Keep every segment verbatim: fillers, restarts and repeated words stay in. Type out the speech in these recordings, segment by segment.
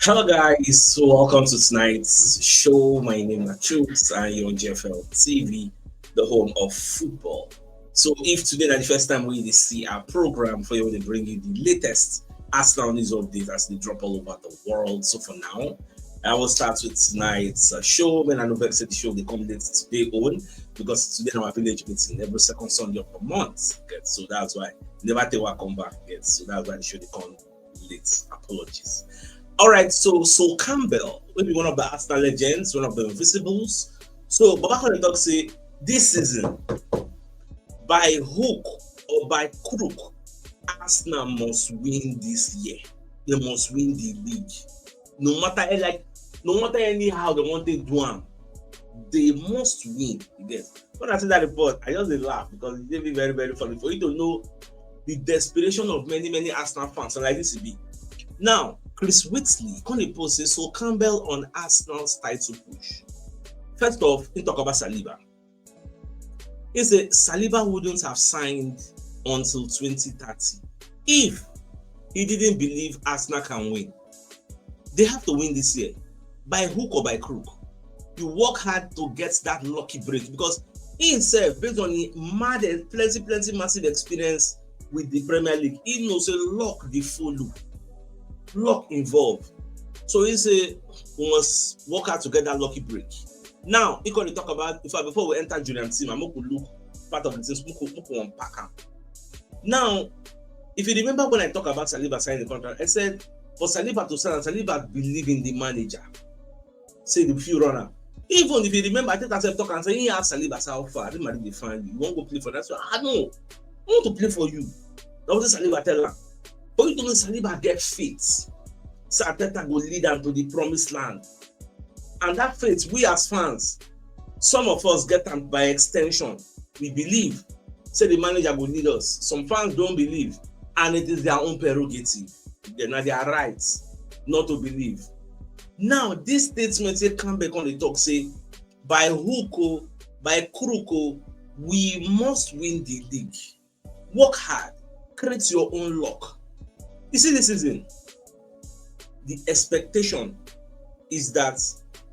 Hello, guys. So, welcome to tonight's show. My name is Chooks, and you're on G F L T V, the home of football. So, if today is the first time we see our program for you, we bring you the latest Arsenal news updates as they drop all over the world. So, for now, I will start with tonight's uh, show. When I know that the show they come late today own because today our village meeting every second Sunday of the month. Okay, so that's why never tell I come back yet. So that's why the show they come late. Apologies. All right, so Sol Campbell will be one of the Arsenal legends, one of the invisibles. So Baba Kone talk say this season, by hook or by crook, Arsenal must win this year. They must win the league. No matter eh, like, no matter anyhow they want to do am, they must win. You get? When I see that report, I just dey laugh because it dey be very, very funny for you to know the desperation of many, many Arsenal fans. And like this e be. Now, Chris Wheatley come dey post say Sol Campbell on Arsenal's title push. First off, he talk about Saliba. He said Saliba wouldn't have signed until twenty thirty if he didn't believe Arsenal can win. They have to win this year, by hook or by crook. You work hard to get that lucky break because he himself, based on his mad, plenty, plenty massive experience with the Premier League, he knows a luck dey follow, luck involved. So he say we must work hard to get that lucky break. Now, he come dey talk about, in fact, before we enter Julian team, I'm going to look part of the things, make we, make we unpack am. Now, if you remember when I talk about Saliba signing the contract, I said for Saliba to sign, Saliba believe in the manager. Say the few runner. Even if you remember, I think I said talk and say he asked Saliba say how far, Real Madrid dey find you. You wan go play for that? So I know. I want to play for you. That was what Saliba tell am. For you to know Saliba get faith, say Arteta go lead am to the promised land. And that faith, we as fans, some of us get am by extension. We believe say the manager go lead us. Some fans don't believe, and it is their own prerogative. They na their right not to believe. Now, this statement say Campbell come dey talk say by hook o, by crook o, we must win the league. Work hard, create your own luck. You see this season, the expectation is that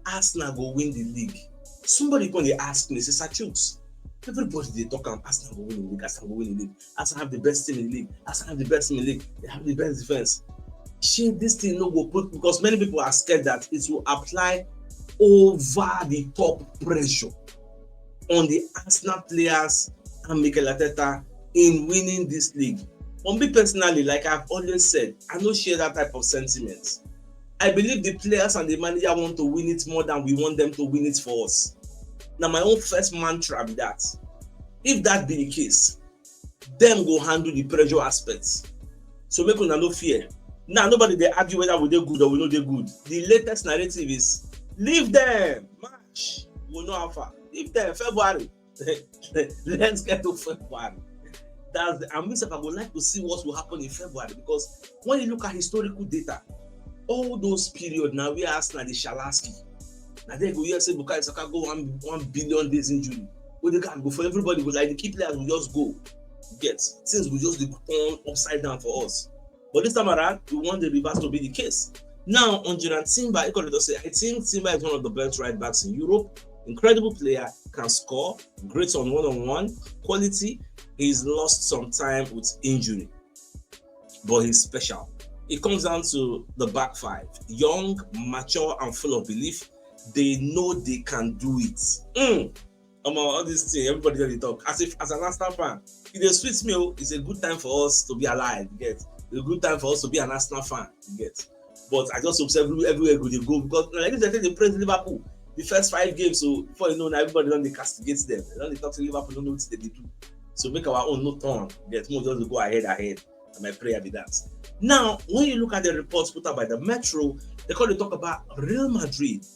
Arsenal go win the league. Somebody come dey ask me, say, "Sir Chooks, everybody dey talk am, Arsenal go win the league, Arsenal go win the league. Arsenal have the best team in the league, Arsenal have the best team in the league, they have the best defense." Shey this thing no go put, because many people are scared that it will apply over the top pressure on the Arsenal players and Mikel Arteta in winning this league. For me personally, like I've always said, I no share that type of sentiment. I believe the players and the manager want to win it more than we want them to win it for us. Now, my own first mantra be that. If that be the case, them go handle the pressure aspects. So make una no fear. Now, nobody dey argue whether we dey good or we no dey good. The latest narrative is, "Leave them, March, we know how far. Leave them, February." Let's get to February. That's the, and myself, I would like to see what will happen in February, because when you look at historical data, all those period now we are Arsenal the Shalaski. Now they go here say Bukayo Saka go one one billion days injury. Odegaard go for, everybody go, like, the key players will just go. Get things will just be turned upside down for us. But this time around, we want the reverse to be the case. Now, on Jonathan Timber, he called it to say, "I think Timber is one of the best right backs in Europe. Incredible player, can score, great on one-on-one quality. He's lost some time with injury, but he's special." It comes down to the back five. Young, mature, and full of belief. They know they can do it. Mm. Omo, all this thing, everybody don dey talk. As if, as an Arsenal fan, e dey sweet me o. It's a good time for us to be alive, you get? A good time for us to be an Arsenal fan, you get? But I just hope say every, everywhere go dey go, because na like this, I think they praise Liverpool the first five games. So before you know, now everybody don dey castigate them. They don dey talk say Liverpool no know wetin they dey do. So make our own no turn. Get more just dey go ahead, ahead. And my prayer be that. Now, when you look at the reports put out by the Metro, they come dey talk about Real Madrid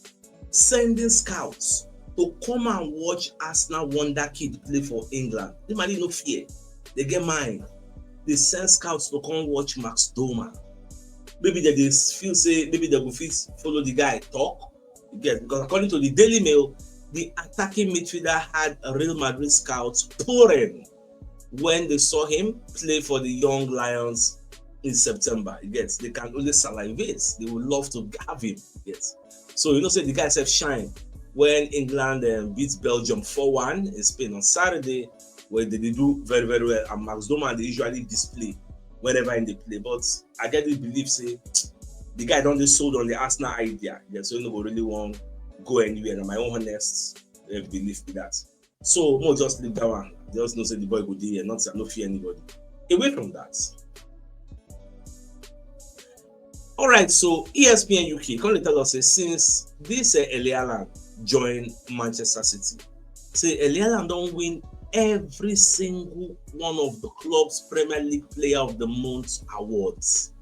sending scouts to come and watch Arsenal wonder kid play for England. The man no fear. They get mind. They send scouts to come watch Max Domer. Maybe they dey feel say maybe they go fit follow the guy talk. You get? Because according to the Daily Mail, the attacking midfielder had a Real Madrid scouts pouring when they saw him play for the Young Lions in September. You get, they can only salivate. They would love to have him. You get, so you know, say the guy said shine when England um, beats Belgium four one in Spain on Saturday, where they, they do very, very well. And Max Doman, they usually display whenever in the play. But I get this belief, say, the guy don't just sold on the Arsenal idea. Yeah, so you know, really won't go anywhere. And my own honest uh, belief be that. So more just leave that one. Just know say the boy go there, not I no fear anybody. Away from that. All right, so E S P N U K come dey tell us say since this uh, Erling Haaland join Manchester City, say Erling Haaland don win every single one of the club's Premier League Player of the Month awards,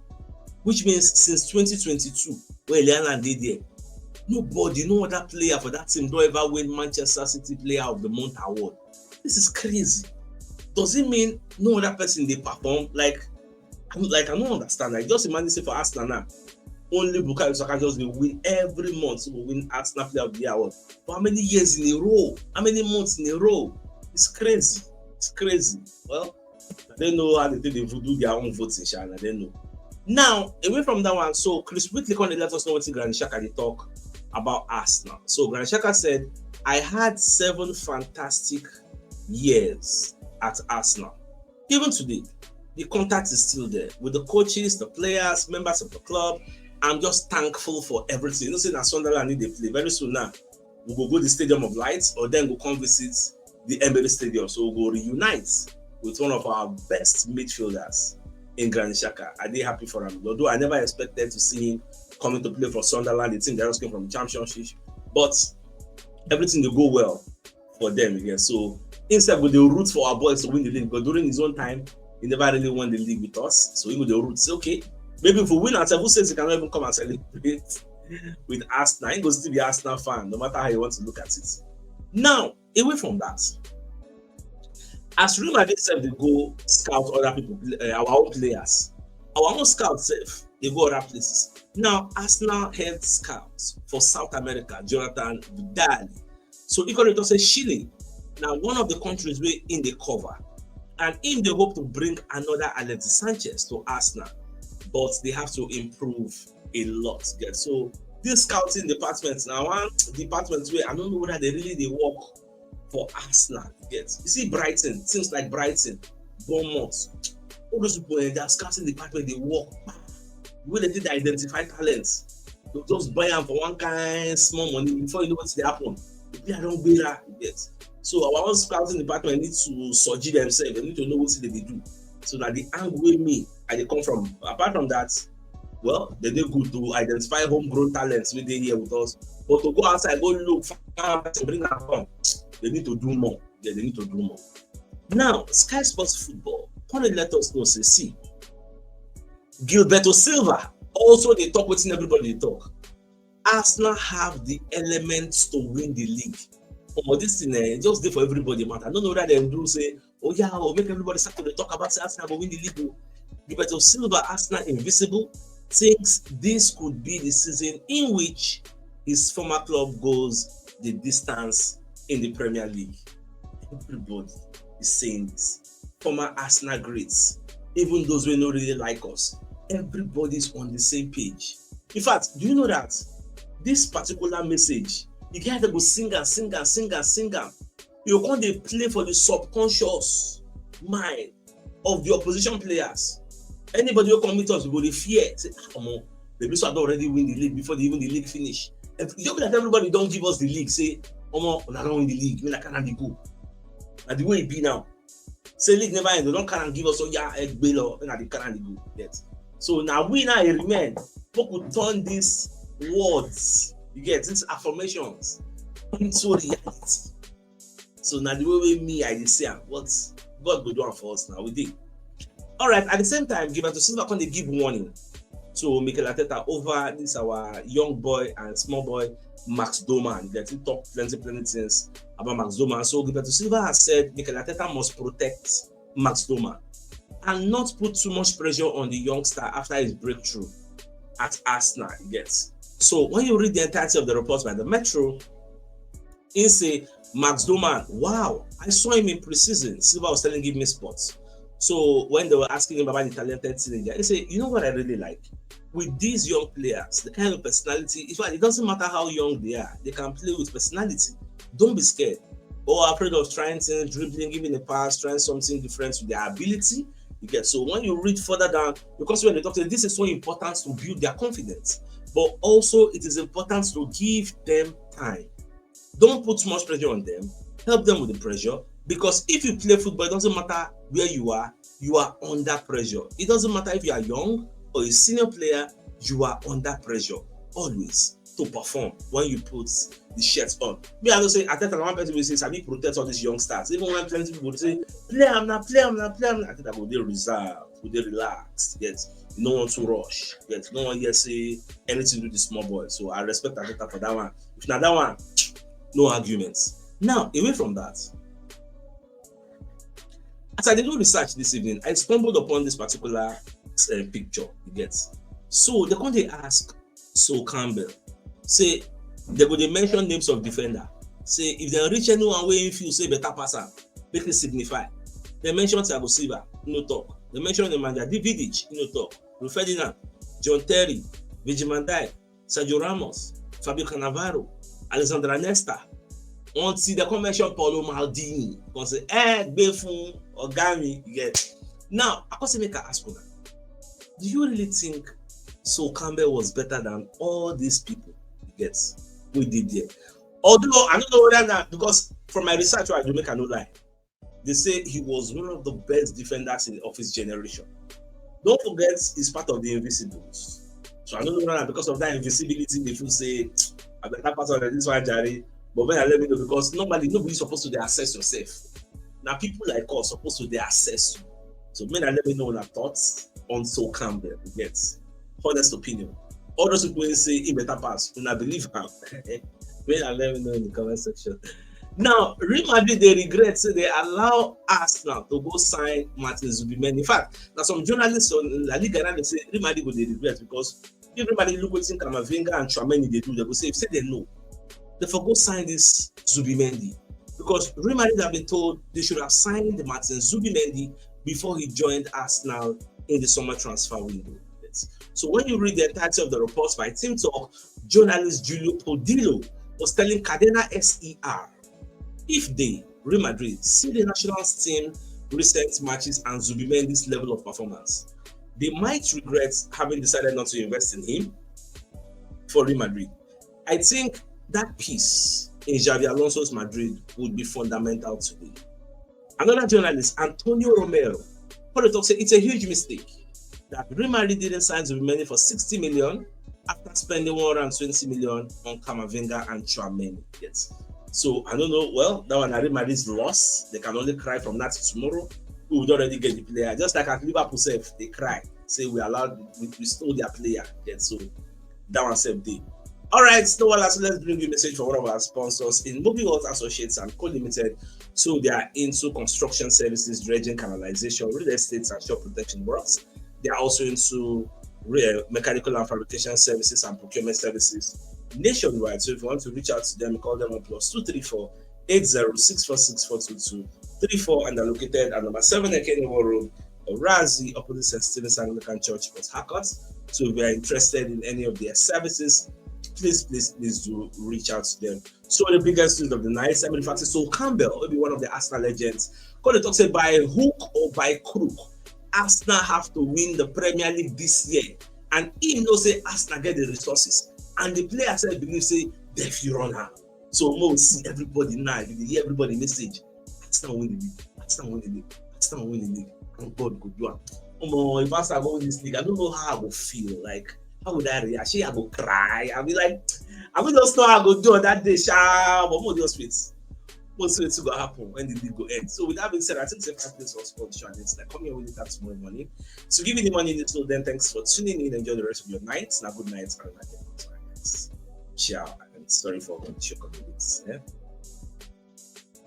which means since twenty twenty-two, when Erling Haaland dey there, nobody, no other player for that team don ever win Manchester City Player of the Month award. This is crazy. Does it mean no other person dey perform? Like, I'm like, I don't understand. I just imagine say for Arsenal now, only Bukayo Saka just dey win every month. He go win Arsenal Player of the Year award. For how many years in a row? How many months in a row? It's crazy. It's crazy. Well, I don't know how they take they do their own voting, sha. I don't know. Now, away from that one, so Chris Whitley come dey let us know what Granit Xhaka dey talk about Arsenal. So Granit Xhaka said, "I had seven fantastic years at Arsenal. Even today, the contact is still there with the coaches, the players, members of the club. I'm just thankful for everything." You know, say na Sunderland need dey play very soon now. We go go the Stadium of Light, or then go come visit the Emirates Stadium. So we go reunite with one of our best midfielders in Granit Xhaka. I dey happy for him, although I never expected to see him coming to play for Sunderland, the team that just came from the Championship. But everything dey go well for them again. So instead, we dey root for our boys to win the league, but during his own time, he never really won the league with us. So he go dey root. Say, okay, maybe if we win ourselves, who says he cannot even come and celebrate with Arsenal? He go still be Arsenal fan, no matter how you want to look at it. Now, away from that, as Real Madrid sef dey go scout other people, uh, our own players, our own scouts sef dey go other places. Now, Arsenal head scout for South America, Jonathan Vidal, so he come dey talk say Chile na one of the countries wey im dey cover, and im dey hope to bring another Alexis Sanchez to Arsenal, but they have to improve a lot. Get so this scouting department na one department wey I no know whether they really dey work for Arsenal. Get, you see Brighton, teams like Brighton, Bournemouth, all those people in their scouting department dey work. Wey they did identify talents, they just buy am for one kind small money. Before you know what dey happen, the player don gbera. You get, so our own scouting department need to surgery themselves. They need to know what they dey do. So na the angle wey me I dey come from. Apart from that, well, they dey good to identify homegrown talents wey dey here with us, but to go outside go look, find person, bring am come, they need to do more. Yeah, they need to do more. Now, Sky Sports Football come dey let us know say, see, Gilberto Silva also dey talk wetin everybody dey talk. Arsenal have the elements to win the league. Omo, this thing eh, just dey for everybody mouth. I no know whether dem do say, oh yeah, oh, make everybody start to dey talk about say Arsenal go win the league o. Gilberto Silva, Arsenal invisible, thinks this could be the season in which his former club goes the distance in the Premier League. Everybody is saying this. Former Arsenal greats, even those wey no really like us, everybody's on the same page. In fact, do you know that this particular message, you get to go sing and sing and sing and sing am. You come dey play for the subconscious mind of the opposition players. Anybody wey come meet us, we go dey fear. Say, ah, omo, maybe so I don already win the league before the, even the league finish. If, you know that everybody don give us the league. Say, omo, una don win the league. Make una carry am dey go. Na the way e be now. Say league never end, they don carry am give us. So yeah, egbe lo, make una dey carry am dey go. Get, so na we now e remain. Make we turn these words, you get, these affirmations into reality. So na the way wey me I dey see am, but God go do am for us now. We dey. All right. At the same time, Gilberto Silva come dey give warning to Mikel Arteta over this our young boy and small boy Max Doman. They still talk plenty plenty things about Max Doman. So Gilberto Silva has said Mikel Arteta must protect Max Doman and not put too much pressure on the youngster after his breakthrough at Arsenal. You get, so when you read the entirety of the report by the Metro, he say, Max Doman, wow, I saw him in preseason. Silva was telling Give Me Sports. So when they were asking him about the talented teenager, he said, "You know what I really like? With these young players, the kind of personality, in fact, it doesn't matter how young they are, they can play with personality. Don't be scared or afraid of trying things, dribbling, giving a pass, trying something different with their ability." You get, so when you read further down, because when they talk, say this is so important to build their confidence, but also it is important to give them time. Don't put too much pressure on them. Help them with the pressure, because if you play football, it doesn't matter where you are, you are under pressure. It doesn't matter if you are young or a senior player, you are under pressure always to perform when you put the shirt on. Me, I know say Arteta na one person wey say sabi protect all these young stars. Even when plenty people say, "Play am na, play am na, play am na," Arteta go dey reserved, go dey relaxed. Yes, you no want to rush. Yes, no one here say anything to the small boy. So I respect Arteta for that one. If na that one, no arguments. Now, away from that, as I dey do research this evening, I stumbled upon this particular uh, picture. You get, so they come dey ask Sol Campbell, say they go dey mention names of defender. Say if they reach anyone wey him feel say better pass am, make it signify. They mention Thiago Silva, no talk. They mention Nemanja Vidic, no talk. Rio Ferdinand, John Terry, Virgil van Dijk, Sergio Ramos, Fabio Cannavaro, Alexandre Nesta, until they come mention Paulo Maldini. Come say, "Eh, gbe fun oga mi." You get. Now, I come say make I ask una, do you really think Sol Campbell was better than all these people? You get, we did there. Although I don't know whether now, because from my research, I do make I no lie. They say he was one of the best defenders in of his generation. Don't forget, he's part of the Invisibles. So I don't know whether because of that invisibility, they feel say, "I better pass on this one, Jare." But when I let me know, because normally nobody supposed to dey assess yourself. Now people like us supposed to dey assess you. So men, I let me know your thoughts on Sol Campbell. You get, honest opinion. All those people wey say he better pass, una believe am. Men, I let me know in the comment section. Now, Real Madrid, they regret say they allow Arsenal to go sign Martin Zubimendi. In fact, now some journalists on La Liga now they say Real Madrid go dey regret, because if Real Madrid look wetin Camavinga and Tchouameni dey do, they go say, if say they know, they for go sign this Zubimendi, because Real Madrid have been told they should have signed Martin Zubimendi before he joined Arsenal in the summer transfer window. So when you read the entirety of the reports by Team Talk, journalist Julio Podillo was telling Cadena S E R, if they, Real Madrid, see the national team recent matches and Zubimendi's level of performance, they might regret having decided not to invest in him for Real Madrid. I think that piece in Xabi Alonso's Madrid would be fundamental today. Another journalist, Antonio Romero, Paulo talk say it's a huge mistake that Real Madrid didn't sign Zubimendi for sixty million after spending one hundred twenty million on Camavinga and Tchouameni. Yes. So I don't know. Well, that one, Real Madrid's loss. They can only cry from now till tomorrow. We would already get the player. Just like at Liverpool self, they cry. Say we allowed, we, we stole their player. Yes. So that one self dey. All right, so well, so let's bring you a message from one of our sponsors in Movie World Associates and Co Limited. So they are into construction services, dredging, canalization, real estate, and shore protection works. They are also into real mechanical and fabrication services and procurement services nationwide. So if you want to reach out to them, call them on plus two three four eight zero six four six four two two three four, and they're located at number seven Ekene Road, Orazi, opposite Saint Stephen's Anglican Church, Port Harcourt. So if you are interested in any of their services, please, please, please do reach out to them. So the biggest news of the night, I mean, in fact, Sol Campbell will be one of the Arsenal legends. Come dey talk say by hook or by crook, Arsenal have to win the Premier League this year. And he know say Arsenal get the resources. And the players sef believe say they fit run am. So mo see everybody now, you dey hear everybody message, "Arsenal win the league, Arsenal win the league, Arsenal win the league, and God go do am." Omo, if Arsenal go win this league, I don't know how I go feel. Like, how would I react? Shey I go cry? I be like, I will just know how I go do on that day, sha. But mo just wait. Mo see wetin go happen when the league go end. So with that being said, I think say five minutes was for the show, and it's like, come here with that tomorrow morning. So give me the money, little. Then thanks for tuning in. Enjoy the rest of your night. Now good night and good night. Ciao. And sorry for the show coming late. Yeah?